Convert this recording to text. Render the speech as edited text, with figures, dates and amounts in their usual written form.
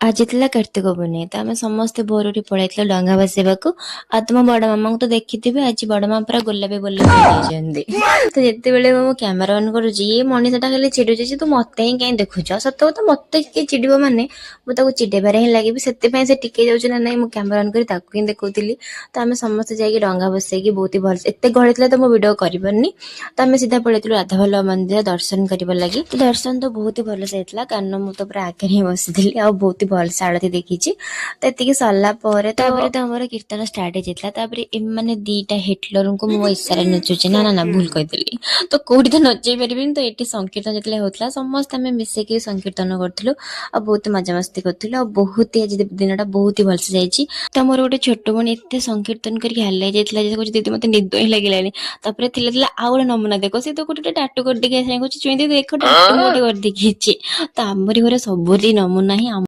ଆଜି ଥିଲା କାର୍ତ୍ତିକ ପୂର୍ଣ୍ଣିମା, ତ ଆମେ ସମସ୍ତେ ଭୋରୁ ଉଠି ପଳେଇଥିଲୁ ଡଙ୍ଗା ଭସେଇବାକୁ। ଆଉ ତୁମ ବଡ ମାମାଙ୍କୁ ତ ଦେଖିଥିବେ, ଆଜି ବଡ ମା ପୁରା ଗୋଲାପି ଗୋଲାପି ହେଇଯାଇଛନ୍ତି। ତ ଯେତେବେଳେ ମୁଁ କ୍ୟାମେରା ଅନ୍ କରୁଛି, ଇଏ ମଣିଷଟା ଖାଲି ଚିଡୁଛି ଯେ ତୁ ମତେ ହିଁ କାହିଁ ଦେଖୁଛ। ସତ କଥା, ମତେ କିଏ ଚିଡିବ ମାନେ ମୁଁ ତାକୁ ଚିଡେଇବାରେ ହିଁ ଲାଗିବି। ସେଥିପାଇଁ ସେ ଟିକେ ଯାଉଛି ନା ନାଇଁ, ମୁଁ କ୍ୟାମେରା ଅନ୍ କରି ତାକୁ ହିଁ ଦେଖୁଥିଲି। ତ ଆମେ ସମସ୍ତେ ଯାଇକି ଡଙ୍ଗା ଭସେଇକି ବହୁତ ହି ଭଲ, ଏତେ ଗହଳି ଥିଲା ତ ମୁଁ ଭିଡିଓ କରିପାରୁନି। ତ ଆମେ ସିଧା ପଳେଇଥିଲୁ ରାଧାବଲ୍ଲଭ ମନ୍ଦିର ଦର୍ଶନ କରିବା ଲାଗି। ତ ଦର୍ଶନ ତ ବହୁତ ହି ଭଲସେ ହେଇଥିଲା, କାରଣ ମୁଁ ତ ପୁରା ଆଗରେ ହିଁ ବସିଥିଲି ଆଉ ବହୁତ ହି ଭଲସେ ଆଳତି ଦେଖିଛି। ତ ଏତିକି ସରିଲା ପରେ ତାପରେ ତ ଆମର କୀର୍ତ୍ତନ ଷ୍ଟାର୍ଟ ହେଇଯାଇଥିଲା। ତାପରେ ଏମାନେ ଦିଟା ହିଟଲରଙ୍କୁ ମୁଁ ଇଶାରା ନଚଉଛି, ନା ନା ନା, ଭୁଲ କହିଦେଲି, ତ କୋଉଠି ତ ନଚେଇ ପାରିବିନି। ତ ଏଠି ସଂକୀର୍ତ୍ତନ ଯେତେବେଳେ ହଉଥିଲା, ସମସ୍ତେ ଆମେ ମିଶିକି ସଂକୀର୍ତ୍ତନ କରୁଥିଲୁ ଆଉ ବହୁତ ମଜାମସ୍ତି କରୁଥିଲୁ ଆଉ ବହୁତ ହି ଆଜି ଦିନଟା ବହୁତ ହି ଭଲସେ ଯାଇଛି। ତ ମୋର ଗୋଟେ ଛୋଟ ଭଉଣୀ ଏତେ ସଂକୀର୍ତ୍ତନ କରିକି ହାଲିଆ ଯାଇଥିଲା ଯେ କହୁଛି, "ଦିଦି, ମତେ ନିଦ ହିଁ ଲାଗିଲାଣି।" ତାପରେ ଥିଲା ଥିଲା ଆଉ ଗୋଟେ ନମୁନା ଦେଖ, ସେ ତ ଗୋଟେ ଟାଟୁ କରିଦେଇକି ଆସିଲା, କହୁଛି, "ଚୁଇଁ ଦିଦି, ଦେଖ, ଟାଟୁ ମୁଁ ଗୋଟେ କରିଦେଇକି ଆସିଛି।" ତ ଆମରି ଘରେ ସବୁରି ନମୁନା ହିଁ।